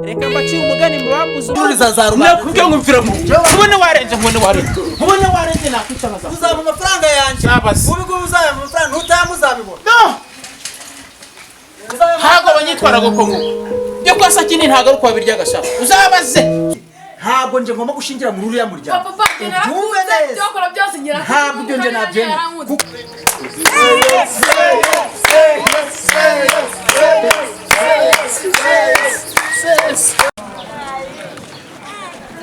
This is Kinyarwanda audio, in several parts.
Reka mbaciye umugani mubambuze. Ururiza za rubanda. Nakubwiye ngo mvira mu mubone warenze, mubone warenze, mubone warenze, nakwica nkaza. Uzaba amafaranga yanjye. Nabase. Ubu ngubu uzaba amafaranga ntutamu uzabibona. No! Ntabwo abanyitwaraga uko nguko byo kwa Sakindi, ntabwo ari uko babirya sha, uzabaze. Ntabwo nje ngomba gushingira muri uriya muryango. Papa, njye narakunze. Ubyumve neza. Ibyo wakora byose ngira. Ntabwo ibyo nje nabyemera. Kuko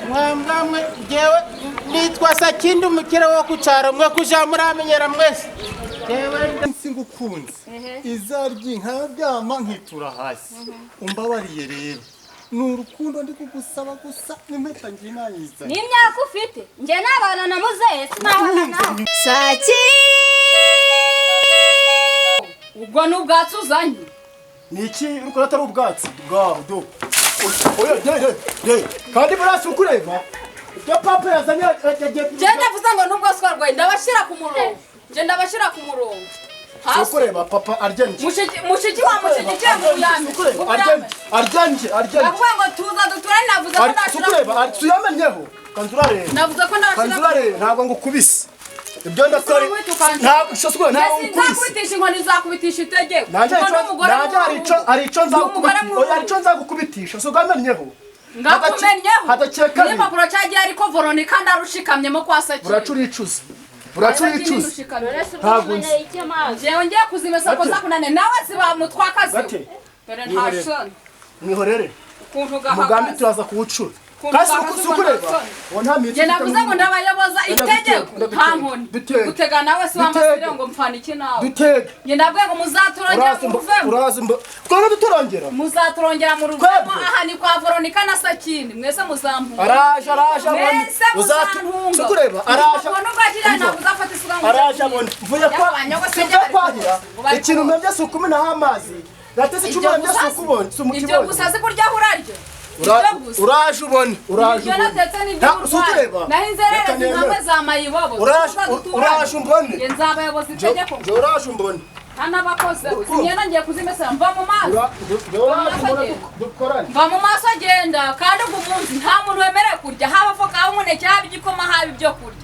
Mwambwa jewe nitwa Sakindi, umukire wo ku cyaro, mwe kuja muramenyera mwese. Jewe Nsi ngukunze izarya nkaryama nkitura hasi, umbabariye rero, ni urukundo ndi kugusaba gusa, n'impeta ngiye nayizanye. N'imyaka ufite, njye nabana na muzehe sinabana nawe Saki. Ubwo ni ubwatsi uzanye? Ni iki urukora atari ubwatsi bwawe? Do oya, de de de, kandi burasi ukureba ibyo papa yazanye yagiye. Njye ndavuze ngo nubwo twarwaye ndabashyira ku murongo, njye ndabashyira ku murongo hasi. Ukureba papa aryamye. Mushiki wa mushigikiye mu buyame. Ukureba aryamye, aryamye, aryamye. Ndavuga ngo tuza duturane, navuze ko ndashyira. Ukureba tuyamenyeho kanzurareba. Navuze ko ndabashyira. Kanzurareba, ntabwo ngukubise ibyo ndakora. Urakubita ukanjye. Ntabwo ushobora, ntabwo Mbese ngukubise. nzakubitisha inkoni, nzakubitisha itegeko. Nanjye Ubwo n'umugore nanjye hari ico, hari ico N'umugore nzagukubitisha. Oya, hari ico nzagukubitisha, so ugamenyeho. Ngakumenyeho. Hadakeka. N'ipapuro cyagiye, ariko Veronica ndarushikamyemo kwa Sakindi. Buraca uricuza, buraca uricuza. Ntabwo nzi. Njyewe ngiye kuzimesa ko Gate. zakunane nawe ziba mutwakazi. Gate. Dore nta Mwihorere. soni. Mwihorere. Ukuntu Umugambi gahagaze. turaza kuwucura. Ukuntu Kasi gahagaze. si ukureba uwo nta mitsi. Njye navuze ngo ndabayoboza itegeko, nta nkoni. Dutege. Gutega nawe si Dutege. wamasire ngo mpfana iki nawe. Dutege. Njye ndabwiye ngo muzaturongera Urazi mu mba ruvemo. Urazi mba twanga duturongera. Muzaturongera mu ruvemo. Twebwe. Aha ni kwa Veronica na Sakindi, mwese muzampunga. Araje, araje abone. Mwese muzantunga. Si ukureba araje. Ubwo nubwo akiriya ntabwo uzafata isuka ngo Araje abone mvuye kwa Nyabanyogosenge simvuye bari kwahira. kose, ngo bari Ikintu kose. mpembye si ukumenaho amazi natese Ibyo icuma mpembye si gusa ukubonye si ibyo umukibonye. gusa si kurya uraryo ibyo gusa. Uraje ubone, uraje Ibyo ubone. natetse ni Si ukureba. iby'uburwayi, naho inzererezi Reka nemere. nkamwe za mayibobo. Uraje, uraje umbone. Njye nzabayoboza itegeko. Njye uraje umbone. Nta n'abakozi, izi myenda ngiye kuzimesera. Mva mu maso. Njye uraje umbone, dukorane. Mva mu maso, agenda. Kandi ugu munsi nta muntu wemerewe kurya, haba voka, haba umuneke, haba igikoma, haba ibyo kurya,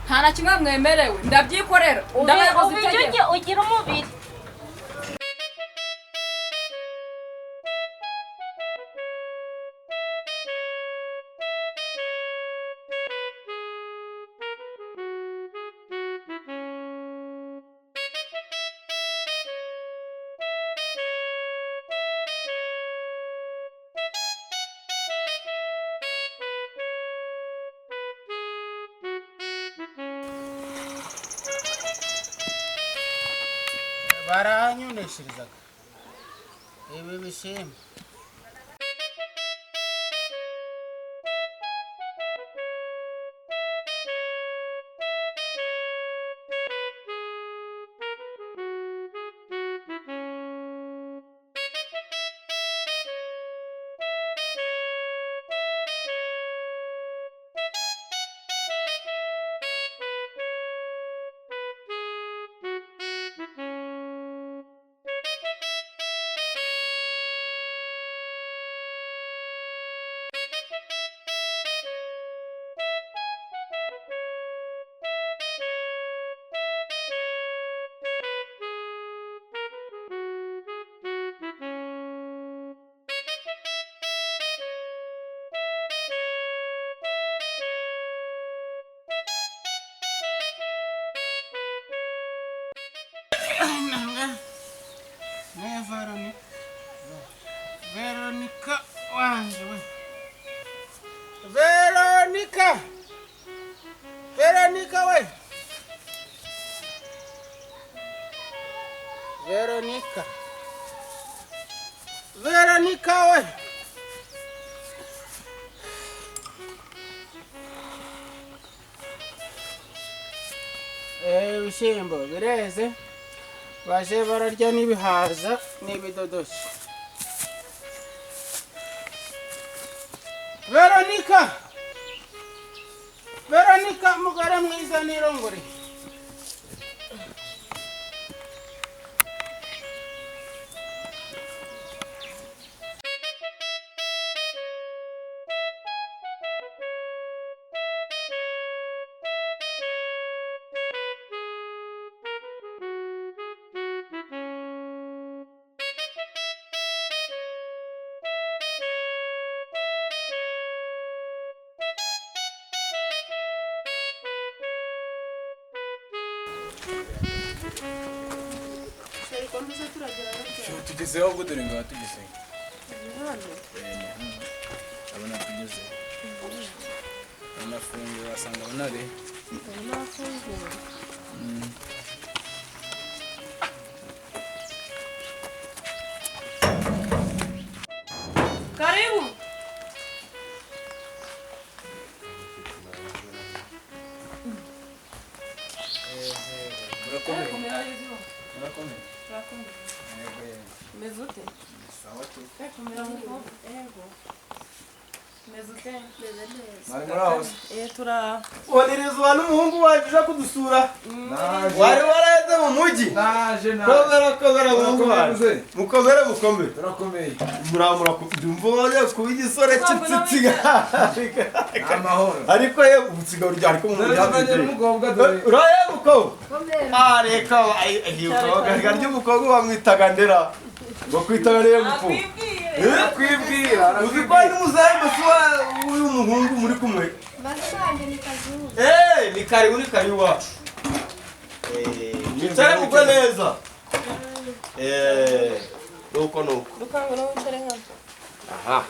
nta na kimwe mwemerewe. Ndabyikorera, ndabayoboza itegeko. Ugira umubiri. Baranyunesherezaga ibi bishyimbo. Ne Veronica, Veronica wanje we, Veronica, Veronica we, Veronica, Veronica we. Ibishyimbo bireze, baje bararya n'ibihaza n'ibidodoki. Veronika, Veronika, mugore mwiza nirongore. Tugezeho ubwo dore ngaha tugezeho. Abona tugezeho. Anafunguye wasanga abonare. Karibu. Murakomeye. Murakomeye. Murakomeye. Meze ute? Sawa tu. Ego. Meze ute? Meze neza. Mwari muri aho se? Tura. Onerezwa n'umuhungu waje uja kudusura. Wari waraheze mu mujyi. Naje naje. Komera komera muhungu waje. Mukomere mukomere. Turakomeye. Muramura ndumva waje kuba igisore cy'itsitsi. Amahoro. Ariko ye ubutsiga urya ariko mu muryango. Umukobwa dore. Uraye mukobwa. Ah reka ayi ry'umukobwa bamwitaga ndera. Ngo kwitaga rero mukobwa. Kwibwira. Uzi ko ari muzaye musuwa uyu muhungu muri kumwe. Basanje ni kazungu. Ni karibu ni karibu wacu. Mwicare mugwe neza. Nuko nuko. Dukango no wicare hano. Aha.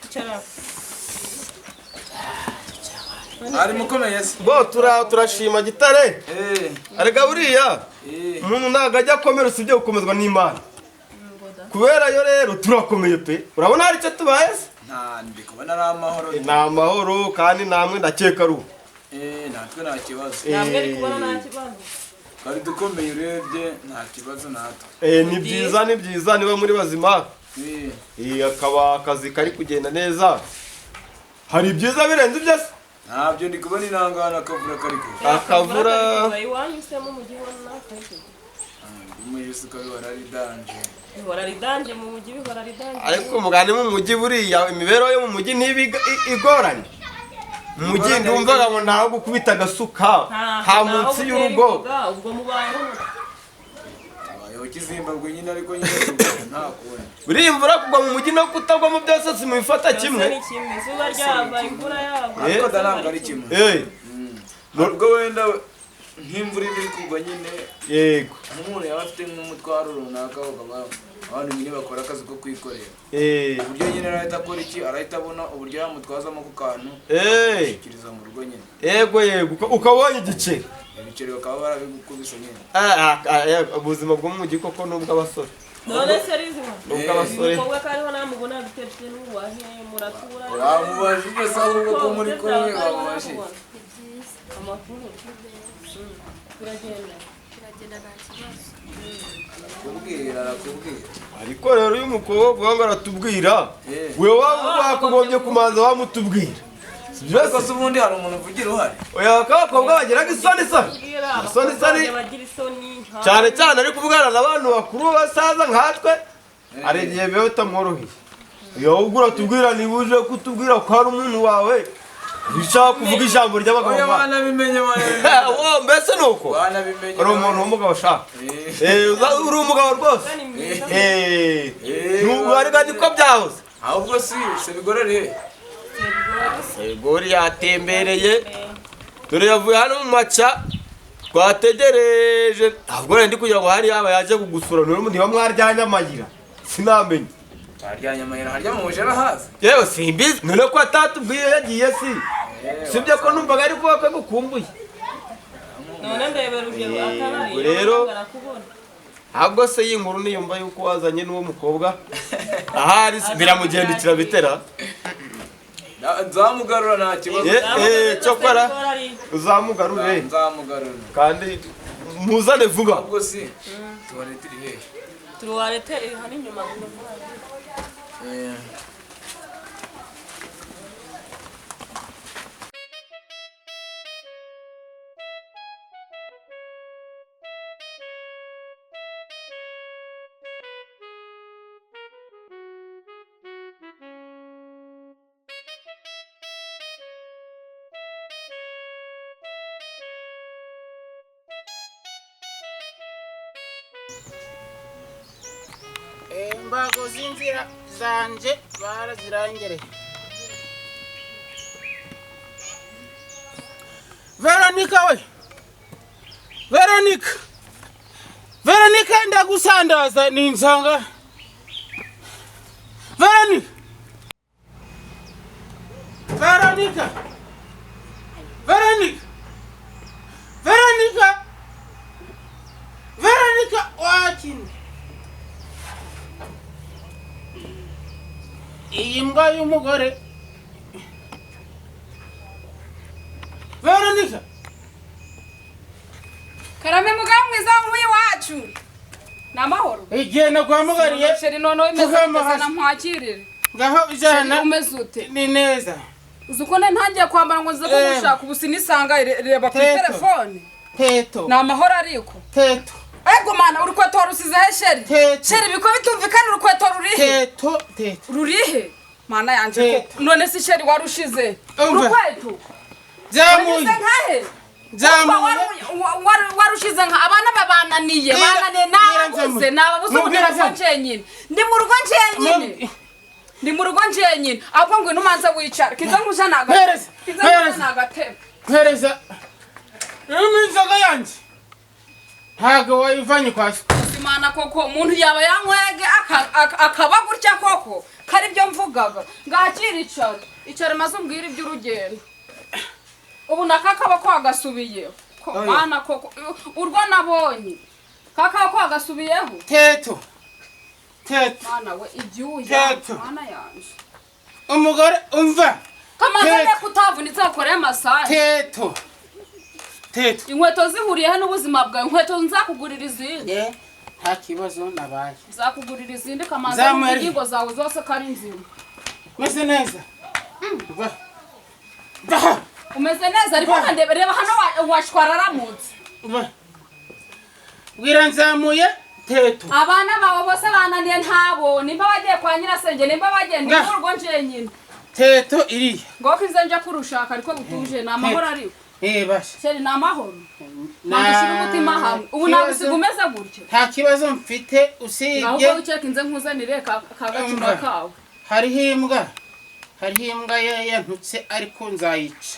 Icara. Ari mukomeye se. Bo turashima Gitare. Arega buriya. Umuntu ntago ajya akomera usibye gukomezwa n'Imana. Kubera yo rero turakomeye pe. Urabona hari icyo tubaye se? Nta ndi kubona ari amahoro. Ni amahoro kandi namwe ndakeka ari uko. Natwe nta kibazo. Namwe ndi kubona nta kibazo. Twari dukomeye urebye nta kibazo natwe. Ni byiza ni byiza niba muri bazima. Akaba akazi kari kugenda neza. Hari ibyiza birenze ibyo se? Ntabyo ndi kubona inangana akavura kari kuva. Akavura iwanyu se mu mujyi ubona kari. Umuyesu kabihora ari danje. Bihora ari danje mu mujyi bihora ari danje. Ariko mugani mu mujyi buriya imibereho yo mu mujyi ntiba igoranye. Mu mujyi ndumvaga ngo ntaho gukubita agasuka nta munsi y'urugo. Ubwo mubayeho. Abayeho kizimbabwe nyine ariko nyine nta kubona. Buriya imvura kugwa mu mujyi no kutagwamo byose simubifata kimwe. Izuba ryava imvura yagwa. Ariko ntabwo ari kimwe. Nubwo wenda nk'imvura iba iri kugwa nyine. Yego. Nk'umuntu yaba afite nk'umutwaro runaka ukaba abantu nyine bakora akazi ko kwikorera. Uburyo nyine arahita akora iki arahita abona uburyo yamutwazamo ku kantu. Akishyikiriza mu rugo nyine. Yego yego ukabonye igiceri. Ibiceri bakaba barabigukubise nyine. Ubuzima bwo mu mujyi koko n'ubw'abasore. None se rizima. N'ubw'abasore. Umukobwa kariho namubona bitetse n'uwahe muratura. Wamubajije se ahubwo ko muri kumwe wamubajije. Amakuru. Turagenda. Turagenda nta kibazo. Arakubwira arakubwira. Ariko rero uyu mukobwa ngo aratubwira. Wewe wakugombye kumanza wamutubwira. Ariko se ubundi hari umuntu uvugira uhari? Oya abakobwa bagiraga isoni isoni. Isoni isoni. Cyane cyane ari kuvugana n'abantu bakuru basaza nkatwe. Hari igihe biba bitamworoheye. Iyo ubwo uratubwira niba uje kutubwira ko hari umuntu wawe bishaka kuvuga ijambo ry'abagabo. Oya banabimenye banabimenye. Wo mbese nuko. Banabimenye. Uri umuntu w'umugabo shaka. Uri umugabo rwose. Nubu niko byahoze. Ahubwo si sebigorere. Sebigori yatembereye. Dore yavuye hano mu maca twategereje. Ahubwo rero ndi kugira ngo hari yaba yaje kugusura none niba mwaryanye amayira. Sinamenye. Twaryanye amayira harya mu mujera haza. Yewe simbizi. None ko atatubwiye yagiye si. Sibyo ko numvaga ari kuba ko gukumbuye. None ndebera urugero akabari. Rero ahubwo se y'inkuru niyumva yuko wazanye n'uwo mukobwa ahari biramugendekera bitera. Nzamugarura nta kibazo. Cyokora uzamugarure. Nzamugarura. Kandi muzane vuba. Ahubwo si tuwarete iri hehe? Tuwarete iri hano inyuma. Imbago z'inzira zanje barazirangere. Veronica we. Veronica, Veronica, ndagusandaza ninsanga. Veronica, Veronica, Veronica, Veronica, Veronica, wakini iyi mbwa y'umugore. Veronica, Karame mugabo mwiza w'iwacu. Ni amahoro. Igihe naguhamagariye Chéri, noneho imeze Tugamba ute? hasi. Nkwakirire. Ngaho ijana. Umeze ute? Ni neza. Uzi uko ntangiye kwambara ngo nze kugushaka, ubu sinisanga reba kuri Teto. telefone. Teto. Ni amahoro ariko. Teto. Ego mana, urukweto warusize he chéri? Teto. Chéri, biko bitumvikana, urukweto rurihe? Teto, teto. Rurihe? Mana yanje Teto. ko none si chéri warushize. Umva. Urukweto. Zamuye. Warusize nkahe? Zamuye. Warushize nka abana babananiye, Bwira- bananiye bwira nababuze, Nzamuye. nababuze ubu ndi Mubwira mu rugo Nzamuye. njenyine. Ndi mu rugo njenyine. Ndi mu rugo njenyine. Ahubwo ngwino umanze wicara. Kiza nkuja naga. Mpereza, Kiza nkuja mpereza. nagatebe. Mpereza. Irimo inzoga yanjye. Ntabwo wayivanye kwa so. Imana koko, umuntu yaba yanywege akaba gutya koko, kari byo mvugaga. Ngakira icara. Icara maze umbwire iby'urugendo. Ubu nakakaba kwagasubiyeho. Ko Oya. mana koko, urwo nabonye. Kakaba kwagasubiyeho. Teto. Teto. Mana we, ibyuya. Teto. Mana yanje. Umugore umva. Kamanza Teto. ndeka utavunitse bakore massage. Teto. Teto. Inkweto zihuriye n'ubuzima bwawe, inkweto nzakugurira izindi. Nta kibazo nabaye. Nzakugurira izindi Kamanza, Zamweri. ingingo zawe zose kari nzima. Meze neza. Va. Va. Umeze neza ariko kandebe, reba hano washwararamutse. Va. Bwira Nzamuye Teto. Abana bawe bose bananiye ntabo, nimba bagiye kwa nyirasenge, nimba bagiye ndi Nga. mu rugo njenyine. Teto iriya. Ngo kize nje kurushaka ariko butuje, ni amahoro ariko. Basha. Chéri, ni amahoro. Na- Nagushyira umutima hamwe. Ubu nagusiga umeze gutya. Nta kibazo mfite usibye Ahubwo wiceka inze nkuzanire ka gacuma Umva. kawe. Hariho imbwa. Hariho imbwa yantutse ariko nzayica.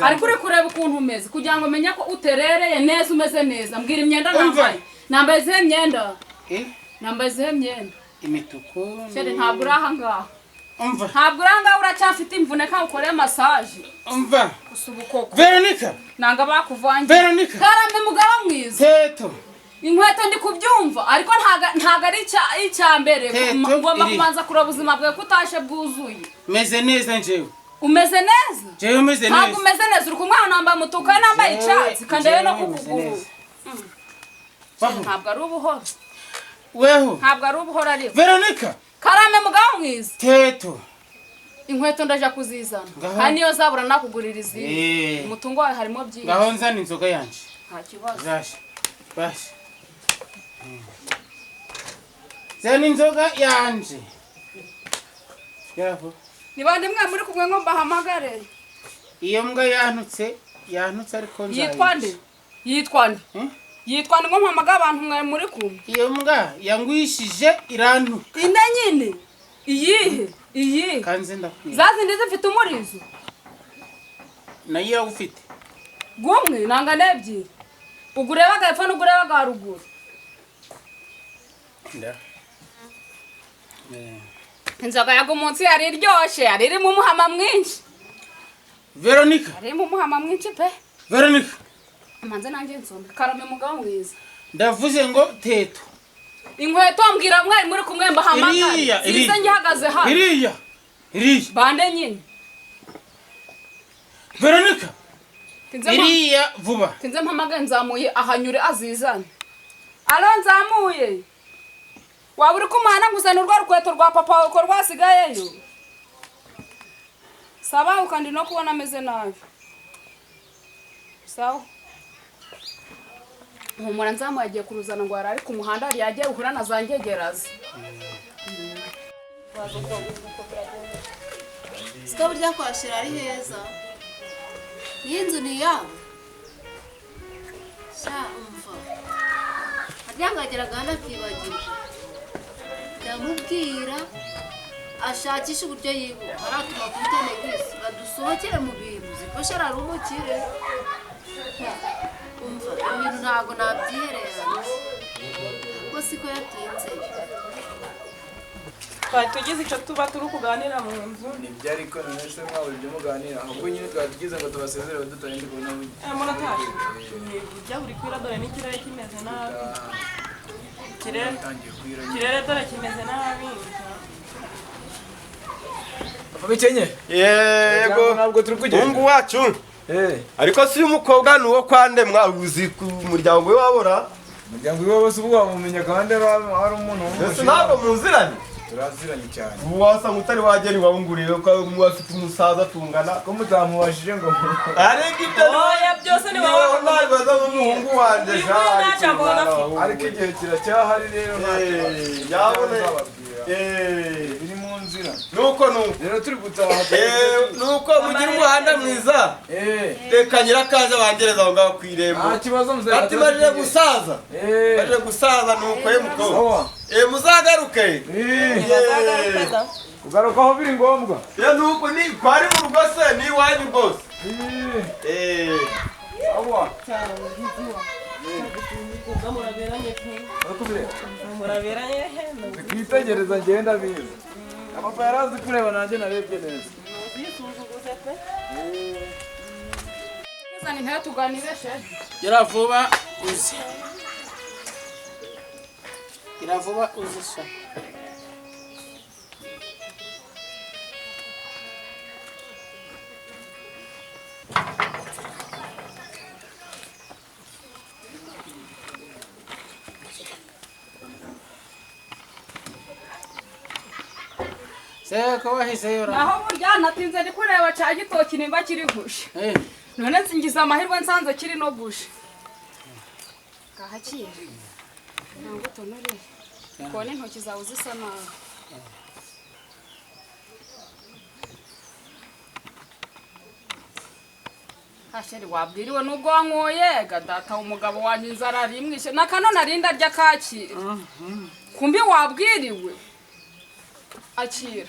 Ariko uri kureba ukuntu umeze kugira ngo umenye ko uterereye neza, umeze neza. Mbwira imyenda Umva. nambaye. Nambaye izihe myenda? Nambaye izihe myenda? Imituku. Chéri, ntabwo uri aha ngaha. Umva. Ntabwo uri aha ngaha, uracyafite imvune kandi ukore massage. Umva. Gusa ubu koko. Veronica. Nanga bakuvangiye. Veronica. Karambe mugabo mwiza. Teto. Inkweto ndi kubyumva ariko ntago ari icya mbere. Teto Ngomba iri. kubanza kureba ubuzima bwawe ko utashe bwuzuye. Meze neza njyewe. Umeze neza? Njyewe meze neza. Ntabwo umeze neza, uri kumwe ahantu nambaye umutuku kandi nambaye icyatsi kandi no Njyewe meze kukuguru. neza. Baho. Ntabwo ari ubuhoro. Weho. Ntabwo ari ubuhoro ariko. Veronica. Karame mugabo mwiza. Teto. Inkweto ndaja kuzizana. Ngaho. Kandi niyo zabura nakugurira izindi. Umutungo wawe harimo byinshi. Ngaho nzana inzoga yanjye. Nta kibazo. Zasha. Basha. Zana inzoga yanje. Yaho. Ni bande mwe muri kumwe ngo mbahamagare? Iyo mbwa yantutse, yantutse ariko nzayica. Yitwa nde? Yitwa nde? Yitwa nde ngo mpamagare abantu mwe muri kumwe? Iyo mbwa yangwishije irantuka. Inde nyine? Iyihe? Iyihe? Kanze ndakwiye. Zazindi zifite umurizo? Nayo iragufite. Gumwe nanga nebyiri. Ugurebaga hepfo n'ugurebaga haruguru. Nda. Inzoga yago munsi yari iryoshe, yari irimo umuhama mwinshi. Veronica. Yari irimo umuhama mwinshi pe. Veronica. Manze nanjye nsombe. Karame mugabo mwiza. Ndavuze ngo Teto. Inkweto mbwira mwari muri kumwe mbahamagare. Iriya, Zize iriya. ngihagaze hano. Iriya. Iriya. Bande nyine. Veronica. Iriya vuba. Tinze mpamagaye Nzamuye ahanyure azizane. Alo Nzamuye. Waba uri kumuhana nguzana urwo rukweto rwa papa wawe ko rwasigayeyo? Saba ukandi no kubona ameze nabi. Sawa. Humura Nzamuye agiye kuruzana ngo arare ku muhanda yari yagiye uhura na za ngegerazi. Siko burya kwashira ari heza. Iyi nzu ni iyawe. Sha umva. Aryangageraga hano akibagirwa. Ndamubwira ashakisha uburyo yibuka. Aratuma kuri Tenegisi badusohokere mu bintu. Ziko shara ari umukire. Umva Ibintu ntabwo nabyihererana. Ubwo siko yatinze. Twari tugize icyo tuba turi kuganira mu nzu. Nibyo ariko none se mwabura ibyo muganira ahubwo nyine twari tugize ngo tubasezere dutari kubona Muratashye. Burya buri kwira dore n'ikirere kimeze nabi. Ikirere dore kimeze nabi. Papa Bikenye. Yego. Ntabwo turi kugenda. Mungu wacu. Ariko si umukobwa ni uwo kwande mwabuzi ku muryango we wabora. Umuryango we wose ubwo wamumenya kandi ari umuntu w'umushinga. Ntabwo muziranye. Turaziranye cyane. Ubu wasanga utari wagera iwawe ngo urebe ko afite umusaza tungana. Ko mutamubashije ngo ariko ibyo oya byose ni wowe nabibaza nk'umuhungu wanjye ariko igihe kiracyahari rero yabone biri mu nzira. Nuko nuko rero turi gutaha nuko mugira umuhanda mwiza. Reka nyirakaza bangereza aho ngaho ku irembo. Nta kibazo muzajya. Ati marire gusaza. Marire gusaza nuko ye mukobwa. Muzagaruke. Kugaruka aho biri ngombwa. Nuko ni kwari mu rugo se ni iwanyu rwose. Awa. Muraberanye he? Kwitegereza ngenda biza. Papa yarazi kureba nanjye narebye neza. Uzisuzuguze pe. Kuzana intebe tuganire she. Gira vuba uze. Gira vuba uze sha. Naho burya natinze ndi kureba cya gitoki nimba kiri gusha. None nsingiza amahirwe nsanze kiri no gusha. Gahakira. Ntabwo utonore. Kone intoki zawe zisa nabi. Hasheri wabwiriwe nubwo wanyoye ga data umugabo wanjye inzara rimwishe nakano narinda rya kakira. Kumbi wabwiriwe. Akira.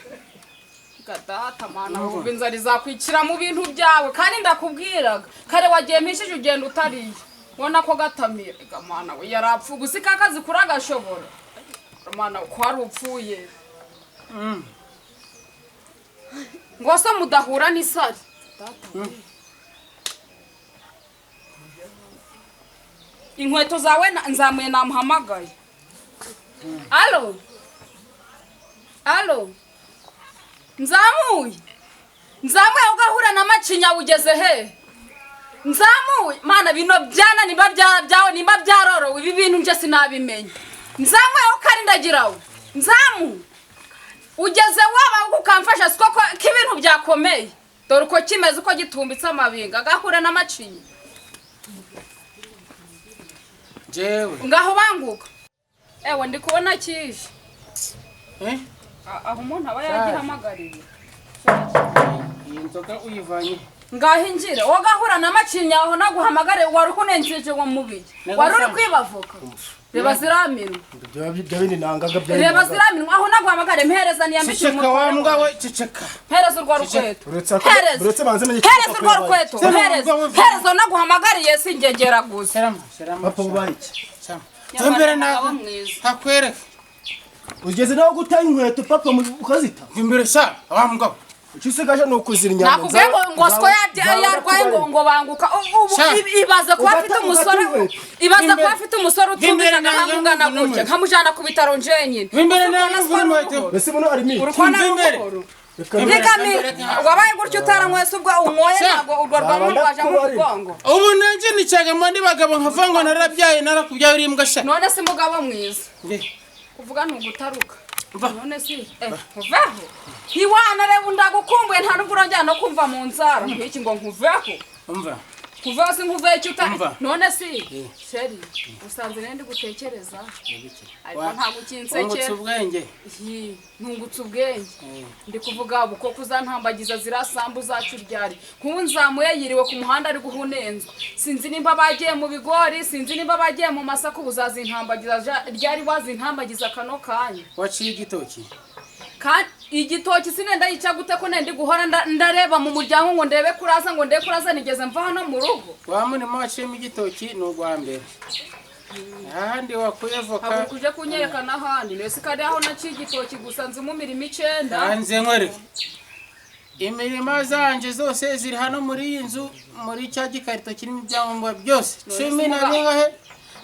Data mana ubwo inzara izakwikira mu bintu byawe kandi ndakubwiraga kare wagiye mpishije ugenda utariye ubona ko gatamira mana we yarapfu gusa kakazi kuri agashobora mana ko wari upfuye ngo se mudahura n'isari inkweto zawe nzamuye namuhamagaye. Alo alo nzamuye nzamuye ugahura na macinya ugeze he nzamuye mana bino byana nimba byawe nimba byarorowe ibi bintu nje sinabimenya nzamuye ukarindagirawe nzamu ugeze waba ukamfasha siko ko ibintu byakomeye dore uko kimeze uko gitumbitse amabinga agahura na macinya jewe ngaho banguka ewe ndi kubona kije aho umuntu aba yaragihamagariye iyi nzoga uyivanye ngaho injire wagahura na macinya aho naguhamagare wari ukunenjeje wa mubiri wari uri kwibavuka reba ziraminwa reba ziraminwa aho naguhamagare mpereza niyambikire ceceka wa mbwa we ceceka mpereza urwo rukweto hereza urwo rukweto hereza naguhamagariye singegera gusa papa ubaye iki mbere nawe hakwereka ugeze naho guta inkweto papa ukazita imbere sha wa mugabo Icisigaje ni ukuzira inyama. Nakubwiye ngo siko yarwaye ngo banguka ubu ibaze kuba afite umusore ibaze kuba afite umusore utumvise agahangana gutya nkamujana ku bitaro njenyine. Imbere nawe inkweto. Ese buno ari mi. Rikamira wabaye gutyo utaranywese ubwo unyoye ntabwo urwo rwamo rwaje mu mugongo. Ubu nanje nicaga mu bandi bagabo nkavuga ngo narabyaye narakubyaye uri imbwa sha. None se mugabo mwiza. Kuvuga ntugutaruka. None si nkuveho ntiwana reba ndagukumbuye nta nubwo urongera no kumva mu nzara nk'iki ngo nkuveho umva nkuveho si nkuveho icyo utari none si sheri usanze rero ndi gutekereza ariko ntabwo ukinsekera ubwenge ntungutse ubwenge ndi kuvuga ubu koko uzantambagiza zirasambu zacu ryari nk'ubu nzamuye yiriwe ku muhanda ari guhunenzwa sinzi nimba bagiye mu bigori sinzi nimba bagiye mu masaka ubu uzazintambagiza ryari wazintambagiza kano kanya waciye igitoki Kandi igitoki sinenda yica gute ko nende guhora ndareba mu muryango ngo ndebe kuraza ngo ndebe kuraza nigeze mva hano mu rugo. Wa murima waciyemo igitoki ni ugwa mbere. Ahandi wakuye voka. Ntabwo kuje kunyerekana ahandi. Nese kandi aho naciye igitoki gusa nzi mu mirima 9. Hanze nkwereke. Imirima zanje zose ziri hano muri iyi nzu muri cya gikarito kirimo ibyangombwa byose. 10 na bingahe?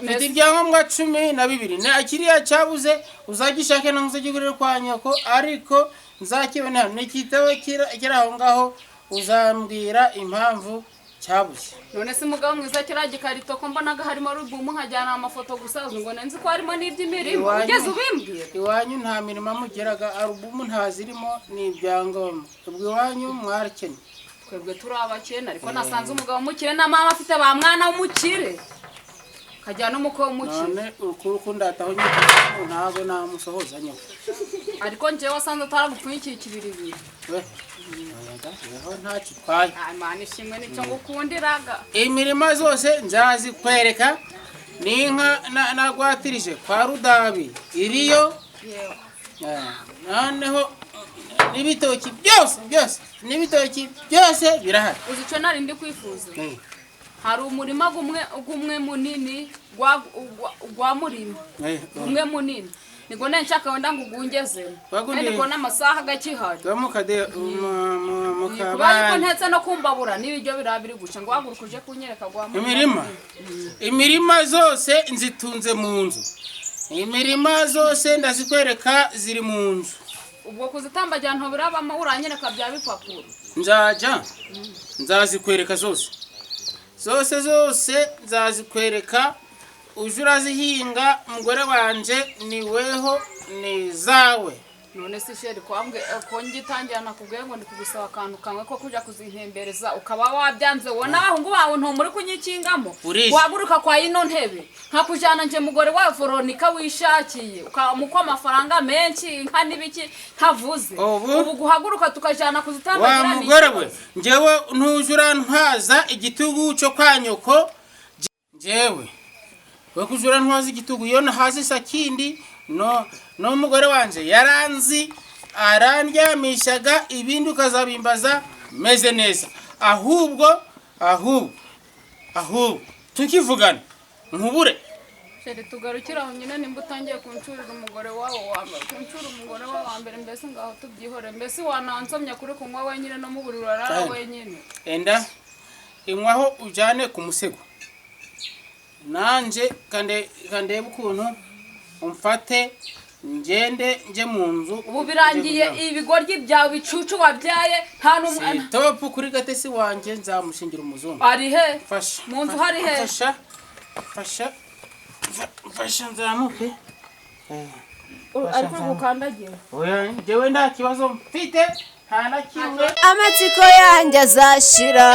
Mfite ibyangombwa 12. Na kiriya cyabuze uzagishake no muzagigurire kwa nyoko ariko nzakibona hano. Nikitabo kiri aho ngaho uzambwira impamvu cyabuze. None se mugabo mwiza kiriya gikarito ko mbonaga harimo rubumu nkajyana amafoto gusa ngo nenzi ko harimo n'iby'imirimo ugeze ubimbwira. Iwanyu nta mirimo mugeraga arubumu ntazirimo ni ibyangombwa. Ubwo iwanyu mwarakene. Twebwe turi abakene ariko nasanze umugabo mukire na mama afite ba mwana w'umukire. Kajyana umukobwa mukire. None urukunda ataho nyoko ntago namusohoza nyoko. Ariko nje wasanze ataragupfunyikiye ikibiribiri. We. Ntacyo twaye. Imana ishimwe nicyo ngukundiraga. Imirima zose nzazikwereka n'inka nagwatirije kwa Rudabi iriyo. Noneho n'ibitoki byose byose n'ibitoki byose birahari. Uzi icyo nari ndi kwifuza? Hari umurima gumwe munini gwa murima. Gumwe munini. Niko nenshaka wenda ngugungezemo. Kandi n'amasaha gakihari. Mukade mukaba. Kuba ntetse no kumbabura n'ibiryo birabiri guca ngo wagurukuje kunyereka gwa imirima. Imirima zose nzitunze mu nzu. Imirima zose ndazikwereka ziri mu nzu. Ubwo kuzitambagira nto birabamo uranyereka bya bipapuro. Nzaja nzazikwereka zose. Zose zose nzazikwereka. Uje urazihinga mugore wanje ni weho ni zawe. None se sheri kwambwe ko ngitangira nakubwiye ngo ndi kugusaba akantu kamwe ko kuja kuzintembereza ukaba wabyanze wona abahungu bawe nto muri kunyikingamo. Waguruka kwa ino ntebe nkakujana nje mugore wa Veronica wishakiye ukamuko amafaranga menshi inka nibiki ntavuze. Ubu guhaguruka tukajana kuzitambagira ni wa mugore we njewe ntujura ntwaza igitugu cyo kwa nyoko njewe we kujura ntwaza igitugu yo nahaze sakindi no no mugore wanje yaranzi arandyamishaga ibindi ukazabimbaza meze neza. Ahubwo ahubwo ahubwo tukivugana nkubure. Sheri tugarukira aho nyine nimba utangiye kuncurira umugore wawe wa mbere kuncura umugore wawe wa mbere mbese ngaho tubyihore mbese wanansomye kuri kunywa wenyine no muburiro urara wenyine. Enda inywaho ujane ku musego. Nanje kande ukuntu umfate ngende nje mu nzu. Ubu birangiye ibigoryi byawe bicucu wabyaye nta numwe. Stop kuri gatesi wanje nzamushingira umuzungu. Ari he? Fasha. Mu nzu hari he? Fasha. Fasha. Fasha nzamuke. Ariko gukandagira. Oya njewe nta kibazo mfite nta na kimwe. Amatsiko yanjye azashira.